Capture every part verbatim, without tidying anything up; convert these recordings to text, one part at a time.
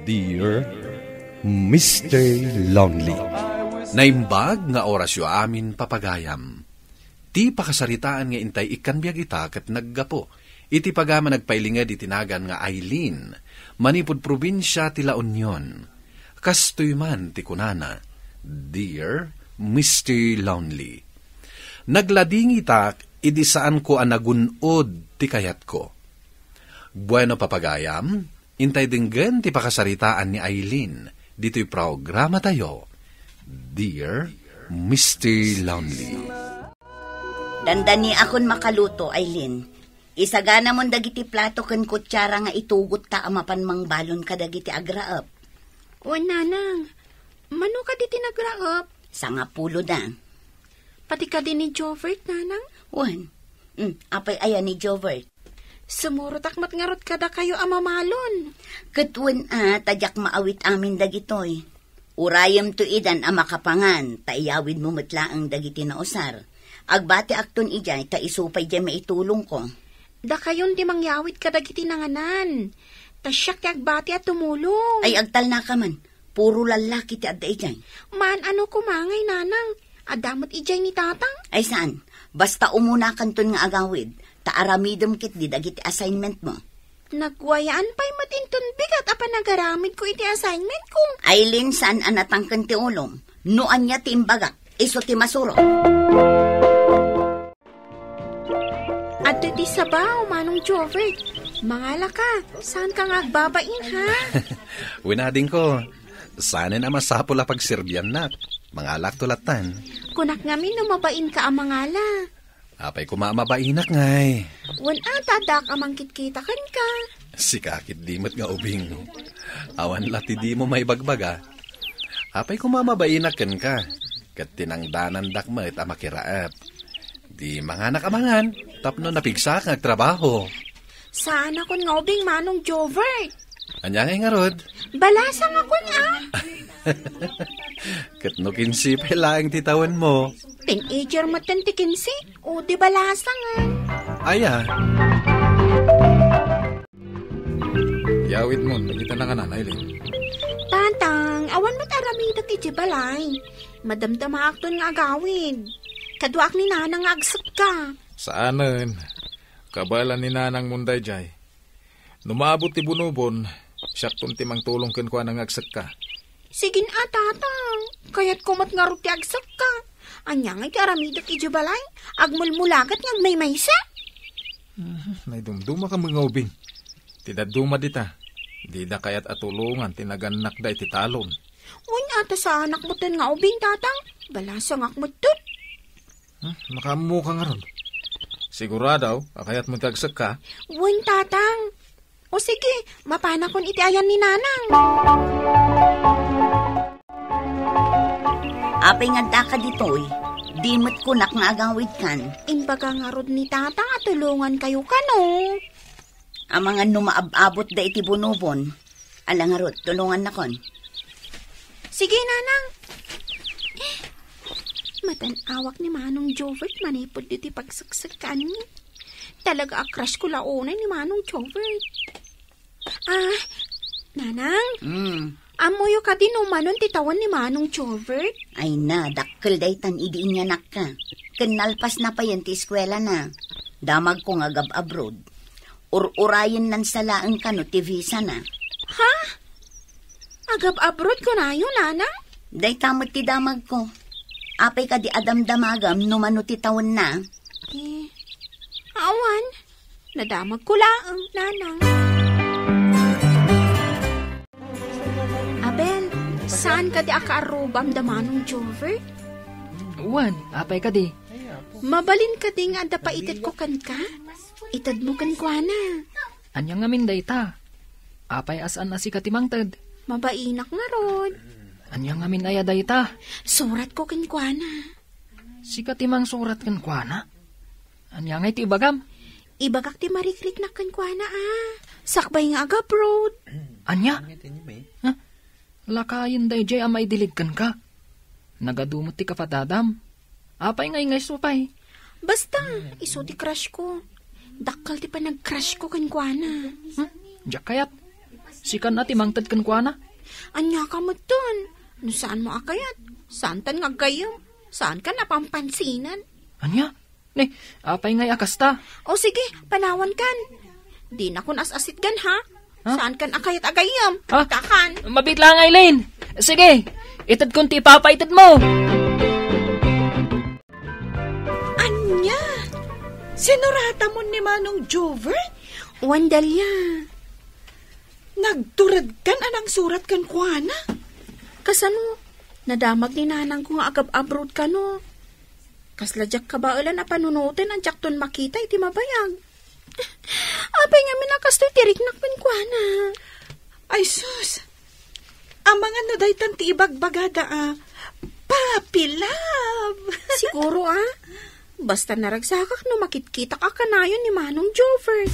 Dear Mister Lonely. Naimbag nga orasyo amin, papagayam. Ti pakasaritaan nga intay ikkan biag ita ket naggapu iti pagama nagpailinged iti nagan nga Aileen, manipud probinsia ti La Union. Kastoy man ti kunana, "Dear Mister Lonely, nagladingitak idi saanko a nagun-od ti kayatko." Bueno, papagayam, intay denggen ti pakasaritaan ni Aileen ditoy programatayo, Dear Mister Lonely. Dandaniakon makaluto, Aileen. Isaganamon dagiti plato ken kutsara nga itugotta a mapan mangbalon kadagiti agraep. Wen, nanang. Mano kadi ti nagraep? Sangapulo da. Pati kadi ni Jovert, nanang? Wen. Mm, apay aya ni Jovert? Sumurotak met ngarud kadakayo a mamalon. Ket wen a, ta diak maawit amin dagitoy. Urayemto idan a makapangan, ta iyawidmo met laeng dagiti nausar. Agbatiakton idiay, ta isu pay diay maitulongko. Dakayon ti mangyawid kadagiti nanganan. Ta siak ti agbati a tumulong. Ay, agtalnaka man. Puro lallaki ti adda idiay. Maan-ano koma ngay, nanang. Adda met idiay ni tatang. Ay, saan? Basta umunakanton nga agawid, ta aramidem ketdi dagiti assignment mo. Nagwayaan pay met inton bigat a panagaramidko iti assignmentko. Aileen, saan a natangken ti ulom. No ania ti imbagak, isu ti masuro. Adtoy ti sabaw, Manong Jovert. Mangala ka, saan ka nga agbabain, ha? Winadingko, saanen a masapul a pagserbiannak. Mangalakto lattan. Kunak ngamin no mabain ka a mangala. Apay koma a mabainak ngay? Wen a, ta addaak a mangkitkita kenka. Sika ketdi met nga ubing. Awan la ti dimo maibagbaga. Apay koma a mabainak kenka? Ket tinangdanandak met a makiraep. Di manganak a mangan, tapno napigsaak nga agtrabaho. Saanakon nga ubing, Manong Jovert. Ania ngay ngarud? Balasangakon, a. Ket no kinse pay laeng ti tawenmo? Teenager metten ti kinse, o di balasangen. Aya. Yawidmon dagita nanganan, Aileen. Tatang, awan met aramidek iti balay. Madamdamaakton nga agawid. Kaduaak ni nanang nga agsekka. Saanen. Kabaelan ni nanangmon daydiay. No maabot ti bunobon, siakton ti mangtulong kenkuana nga agsekka. Sige a, tatang. Kayatko met ngarud ti agsekka. Ania ngay ti aramidek idiay balay? Agmulmulagat nga agmaymaysa. Mhm, naidumdumaka met nga ubing. Ti dadduma dita, dida kayat a tulongan ti nagannakda iti talon. Wen a, ta saanak metten nga ubing, tatang. Balasangak metten. Hmm, makaammoka ngarud. Sigurado a kayatmo ti agsekka? Wen, tatang. O sige, mapanakon iti ayan ni nanang. Apay nga addaka ditoy, di met kunak nga agawidkan. Imbaga ngarud ni tatang a tulongankayo kano. Amangan no maab-abotda iti bunobon. Ala ngarud, tulongannakon. Sige, nanang. Eh, madan-awak ni Manong Jovert manipud iti pagseksekkaanmi. Talaga a crush ko la unay ni Manong Jovert. Ah, nanang? Hmm. Ammoyo kadi no manon ti tawen ni Manong Jovert? Ay na, dakkel daytan idi inyanakka. Ken nalpasna payen ti eskuelana. Damagko nga agab-abroad. Ur-urayennan sa laeng kano ti visana. Ha? Agab-abroad kunayo, nanang? Dayta met ti damagko. Apay kadi a damdamagam no mano ti tawenna? Eh, awan. Nadamagko laeng, nanang. Abel, saan kadi a kaarrubam da Manong Jovert? Wen, apay kadi? Mabalin kadi nga adda paitedko kenka? Itedmo kenkuana. Ania ngamin dayta? Apay a saan a sika ti mangted? Mabainak ngarud. Ania ngamin aya dayta? Suratko kenkuana. Sika ti mangsurat kenkuana? Ania ngay ti ibagam? Ibagak ti marikriknak kenkuana a. Sakbay nga agabroad. Ania? Huh? Lakayen daydiay a maidilig kenka. Nagadu met ti kapatadam. Apay nga ingayso pay? Basta, isu ti crush ko. Dakkel ti panag-crush ko kenkuana. Hmm? Diak kayat. Sikan a ti mangted kenkuana. Ania ka metten? No saanmo a kayat, saantan nga aggayyem. Saankan a pampansinan. Ania? Ne, apay ngay a kasta? O sige, panawankan. Dinakon as-asitgan, ha? Ha? Saankan a kayat a gayyem. Ha? Kakan. Mabiit laeng, Aileen. Sige, itedkon ti ipapaited mo. Ania? Sinuratam ni Manong Jovert? Wen, Delia. Nagturedkan a nangsurat kenkuana? Kasano? Nadamag ni nanangko nga agab-abroad kano. Kasla diak kabaelan a panunoten a diakton makita iti mabayag. Apay ngamin a kastoy ti riknak kenkuana? Ay sus! Amangan no daytan ti ibagbagada a puppy love. Siguro, a. Basta naragsakak no makitkitak a kanayon ni Manong Jovert.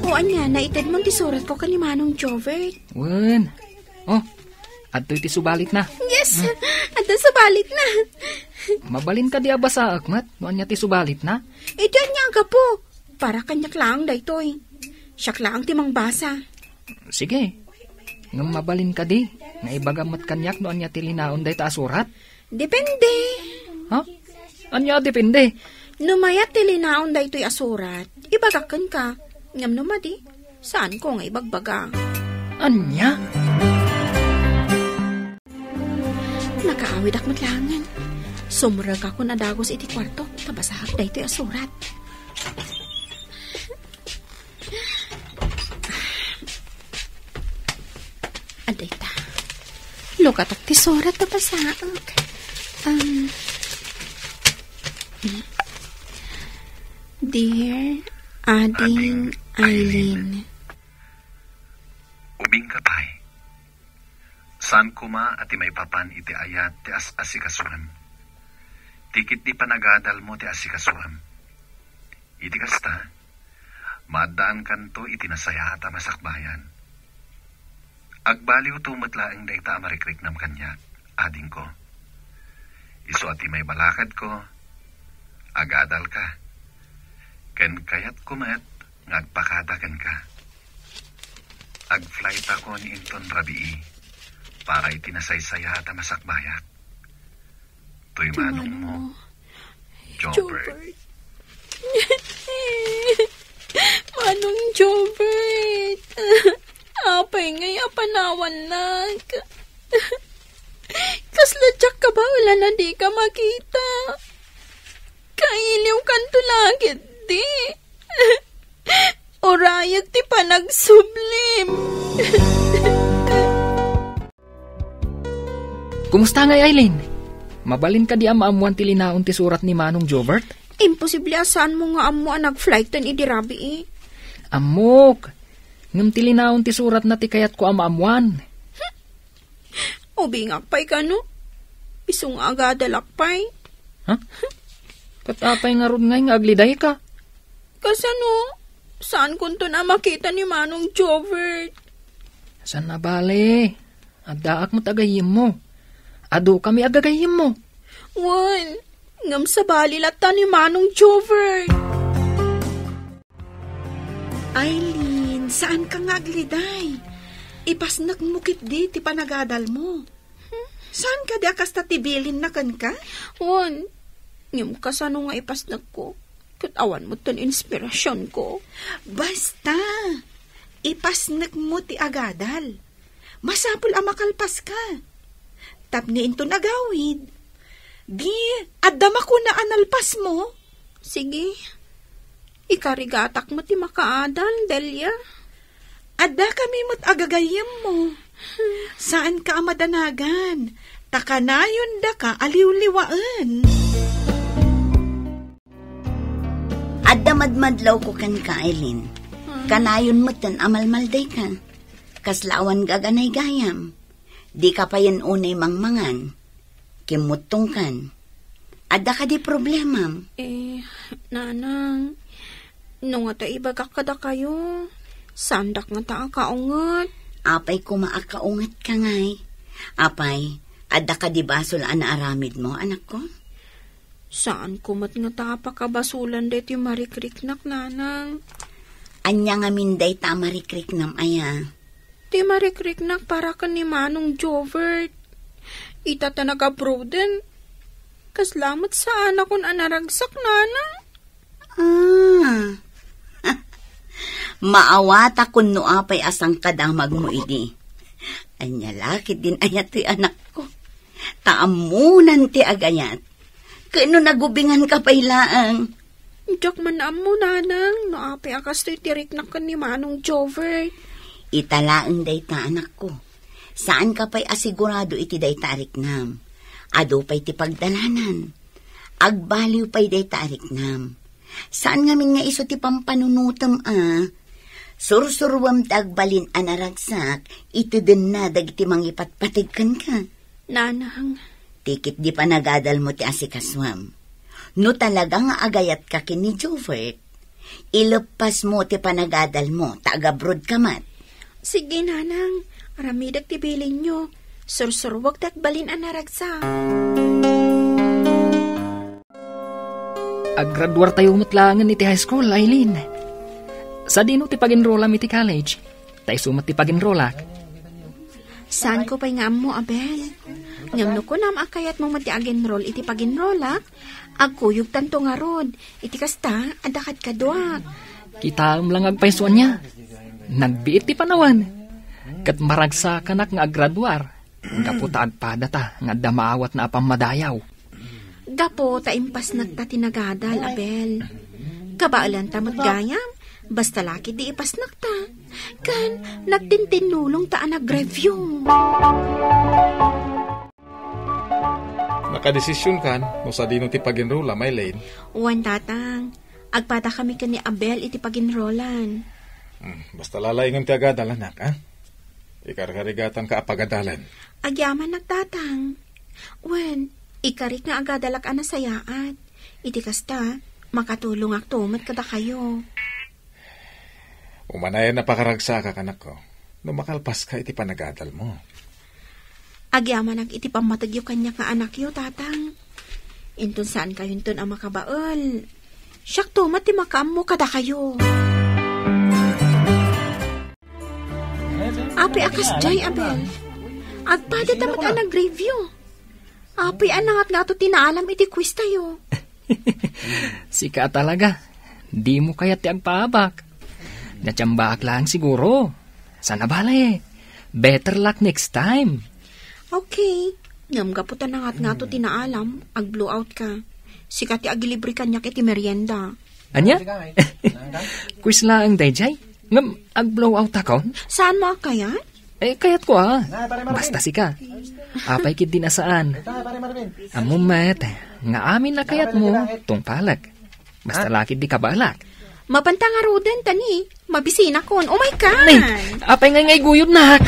O ania, naitedmon ti suratko ken ni Manong Jovert? Wen. O, adtoy ti subalitna. Yes, adtoy subalitna. Mabalin kadi a basaek met no ania ti subalitna? Iti ania a gapu? Para kaniak laeng daytoy. Siak laeng ti mangbasa. Sige. Ngem mabalin kadi nga ibagam met kaniak no ania ti linaon dayta a surat? Depende. Ha? Ania a depende? No mayat ti linaon daytoy a surat, ibagak kenka. Ngem no madi, saanko nga ibagbaga. Ania? Nakaawidak met laengen. Sumrekakon a dagus iti kuartok ta basaak daytoy a surat. Adayta. Lukatak ti surat ta basaak. Um, Dear Ading Ading Aileen. Aileen. Ubingka pay. Saan koma a ti maipapan iti ayat ti as-asikasoem. Ti ketdi panagadalmo ti asikasoem. Iti kasta, maaddaankanto iti nasayaat a masakbayan. Agbaliwto met laeng dayta a marikriknam kaniak, adingko. Isu a ti maibalakadko, agadalka. Ken kayatko met nga agpakada kenka. Agflightako ni inton rabii para iti nasaysayaat a masakbayak. Toy manongmo, Jobert. Manong Jobert. Apay ngay a panawannak? Kasla diak kabaelan a dika makita. Kailiwkanto la ketdi. Urayek ti panagsublim. Kumusta ngay, Aileen? Mabalin kadi a maammuan ti linaon ti surat ni Manong Jobert? Imposible a saanmo nga ammo a nag-flighten idi rabii. Ammok. Ngem ti linaon ti suratna ti kayatko a maammuan. Ubingak pay kano? Isu nga agadalak pay. Ha? Ket apay ngarud ngay nga aglidayka? Kasano? Saankonton a makita ni Manong Jovert? Saan a bale? Addaak met a gayyemmo. Adu kami a gagayyemmo. Wen, ngem sabali latta ni Manong Jovert. Aileen, saanka nga agliday. Ipasnekmo ketdi ti panagadalmo. Saan kadi a kasta ti bilinna kenka? Wen, ngem kasano nga ipasnekko? Ket awan met ti inspirasionko. Basta, ipasnekmo ti agadal. Masapul a makalpaska. Tapno inton agawid, di adda makuna a nalpasmo. Sige. Ikarigatak met ti makaadal, Delia. Adda kami met a gagayyemmo. Saanka a madanagan, ta kanayon daka a liwliwaen. Adda madmadlawko kenka, Aileen. Hmm. Kanayon metten a malmaldayka. Kasla awan gaganay gayam. Dika payen unay mangmangan. Kimmuttongkan. Adda kadi problemam? Eh, nanang, no ngata ibagak kadakayo, saandak ngata a kaunget. Apay koma a kaungetka ngay? Apay, adda kadi basol a naaramidmo, anakko? Saanko met ngata a pakabasolan daytoy marikriknak, nanang. Ania ngamin dayta a marikriknam aya? Ti marikriknak para ken ni Manong Jovert. Ita ta nag-abroaden, kasla met saanakon a naragsak, Nanang. Ah. Maawatakon no apay a sangkadamagmo idi. Ania la ketdin aya toy, anakko? Ta ammonan ti agayat. Ket no nagubinganka pay laeng. Diak man ammo, Nanang, no apay a kastoy ti riknak ken ni Manong Jovert. Ita laeng dayta, anakko. Saanka pay a sigurado iti dayta a riknam. Adu pay ti pagdalanan. Agbaliw pay dayta a riknam. Saan ngamin nga isu ti pampanunotem a. Sursuruem ti agbalin a naragsak, itedenna dagiti mangipatpateg kenka. Nanang. Ti ketdi panagadalmo ti asikasuem. No talaga nga agayatka ken ni Jovert, ileppasmo ti panagadalmo ta agabrodka met. Sige, Nanang. Aramidek ti bilinyo. Sursuruek ti agbalin a naragsak. Aggraduartayo met laengen iti high school, Aileen. Sadino ti pag-enrollam iti college? Ta isu met ti pag-enrollak. Saanko pay nga ammo, Abel. Ngem no kunam a kayatmo met ti ag-enroll iti pag-enrollak, agkuyogtanto ngarud. Iti kasta, adda kadkaduak. Kitaem la nga agpayso ania. Nagbiit ti panawen. Ket maragsakanak nga aggraduar. Gapu ta agpadata nga adda maawatna a pammadayaw. Gapu ta impasnekta ti nagadal, Abel. Kabaelanta met gayam, basta la ketdi ipasnekta. Ken nagtintinnulongta a nag-review. Nakadesisionkan no sadino ti pag-enrollam, Aileen? Wen, Tatang. Agpadakami ken ni Abel iti pag-enrollan. Hmm, basta la laengen ti agadal, anak, a? Ikarkarigatanka a pagadalen. Agyamanak, Tatang. Wen, ikarik nga agadalak a nasayaat. Iti kasta, makatulongakto met kadakayo. Umanayan a pakaragsakak, anakko, no makalpaska iti panagadalmo. Agyamanak iti pammategyo kaniak nga anakyo, Tatang. Inton saankayonton a makabael, siakto met ti makaammo kadakayo. Apay a kasdiay, Abel? Agpadata met a nag-review. Apay a nangatngato ti naalam iti quiz tayo? Sika a talaga. Dimo kayat ti agpaabak. Natiambaak laeng siguro. Sana bale. Better luck next time. Okay. Ngem gapu ta nangatngato ti naalam, ag-blowout ka. Sika ti agilibre kaniak iti merienda. Ania? Quiz laeng daydiay? Ngem ag-blowout akon? Saanmo a kayat? Eh, kayatko a. Basta sika. Apay ketdin a saan? Ammom met nga amin a kayatmo, tungpalek. Basta la ketdi kabaelak. Mapanta ngaruden, ta ni, mabisinakon. Umay ka! Nay, apay ngay ngay guyodnak?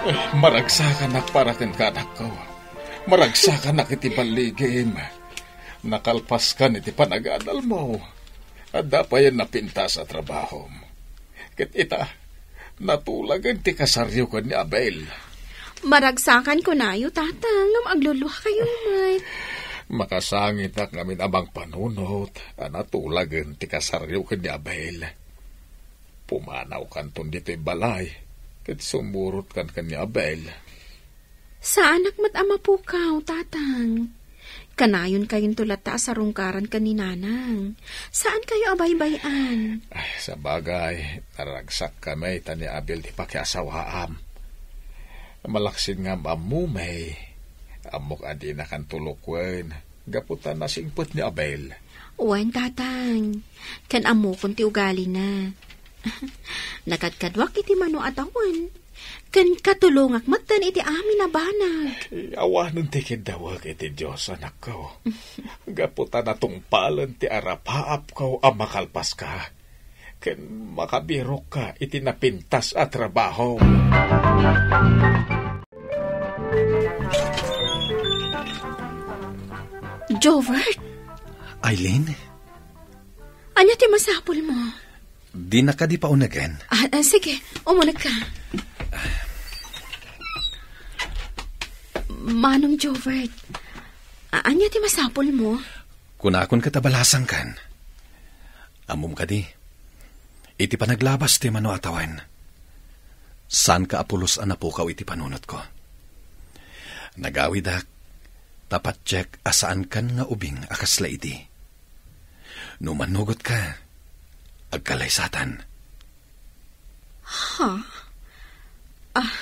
Eh, maragsakanak para kenka, anakko. Maragsakanak iti balligim. Nakalpaskan iti panagadalmo. Adda payen napintas a trabahom. Ket ita, natulagen ti kasaryo ken ni Abel. Maragsakan kunayo, Tatang, ngem agluluakayo met. Makasangitak ngamin a mangpanunot a natulagen ti kasaryo ken ni Abel. Pumanawkanton ditoy balay, ket sumurotkan ken ni Abel. Saanak met a mapukaw, Tatang. Kanayonkayonto latta a sarungkaran ken ni Nanang. Saankayo a baybay-an. Ay, sabagay, naragsakkami ta ni Abel ti pakiasawaam. Malaksid nga am-ammom, ammok a dinakan tulokuen gapu ta nasingpet ni Abel. Wen, Tatang. Ken ammokon ti ugalina. Nakadkaduak iti mano a tawen. Ken katulongak metten iti amin a banag. Awanen ti kiddawek iti Dios, anakko. Gapu ta natungpalen ti arapaapko a makalpaska, ken makabirokka iti napintas a trabaho. Jovert? Aileen? Ania ti masapulmo? Dina kadi paunegen? Ah, ah, sige, umuneg ka. Manong Jovert, a-, ania ti masapulmo? Kunakon ket a balasangkan. Ammom kadi, iti panaglabas ti mano a tawen, saanka a pulos a napukaw iti panunotko. Nagawidak ta patiek a saankan nga ubing a kasla idi. No manugotka, agkallaysatan. Ha? Ah,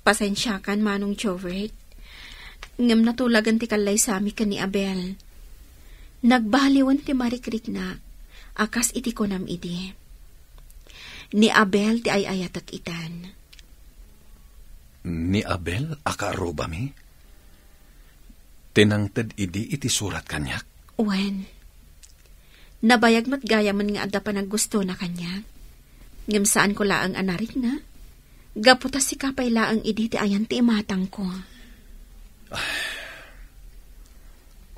pasensiakan, Manong Jovert. Ngem natulagan ti kallaysami ken ni Abel. Nagbaliwen ti marikriknak a kas iti kunam idi. Ni Abel ti ay-ayatek itan. Ni Abel a kaarrubami? Ti nangted idi iti surat kaniak? Wen, nabayag met gayamen nga adda panaggustona kaniak. Ngem saanko laeng a narikna, gapu ta sika pay laeng idi ti ayan ti imatangko.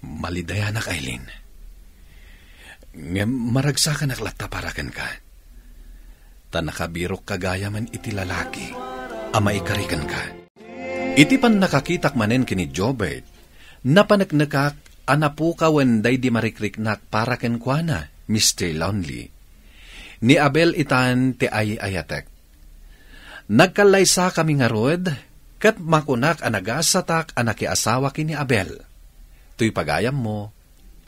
Malidayanak, Aileen. Ngem maragsakanak latta para kenka. Ta nakabirokka gayamen iti lalaki a maikari kenka. Iti pannakakitak manen ken ni Jobert, napaneknekak a napukawen daydi marikriknak para kenkuana, Mister Lonely. Ni Abel itan ti ay-ayatek. Nagkallaysakami ngarud, ket makunak a nagasatak a nakiasawa ken ni Abel. Toy pagayammo,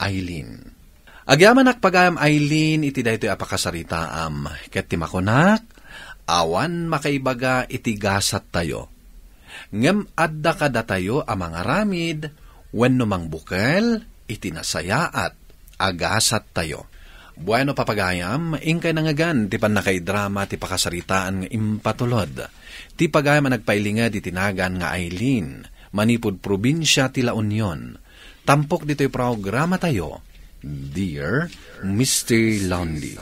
Aileen. Agyamanak pagayam, Aileen, iti daytoy a pakasaritaam, ket ti makunak, awan makaibaga iti gasattayo. Ngem adda kadatayo a mangaramid wenno mangbukel iti nasayaat a gasattayo. Bueno, papagayam, inkay nangngegan ti pannakaidrama ti pakasaritaan nga impatulod ti pagayam a nagpailinged iti nagan nga Aileen, manipud probinsia ti La Union. Tampok ditoy programatayo, Dear Mister Lonely.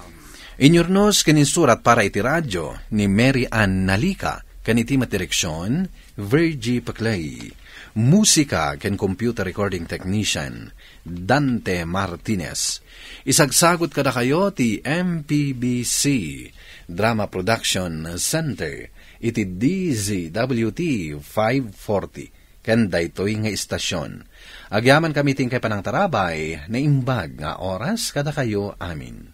Inyurnos ken insurat para iti radyo ni Mary Ann Nalica, ken iti met direksion, Virgie Paclay. Musika ken computer recording technician, Dante Martinez. Isagsagut kadakayo ti M P B C Drama Production Center iti D Z W T five forty. Ken daytoy nga istasion. Agyamankami ti inkay panangtarabay, naimbag nga oras kadakayo amin.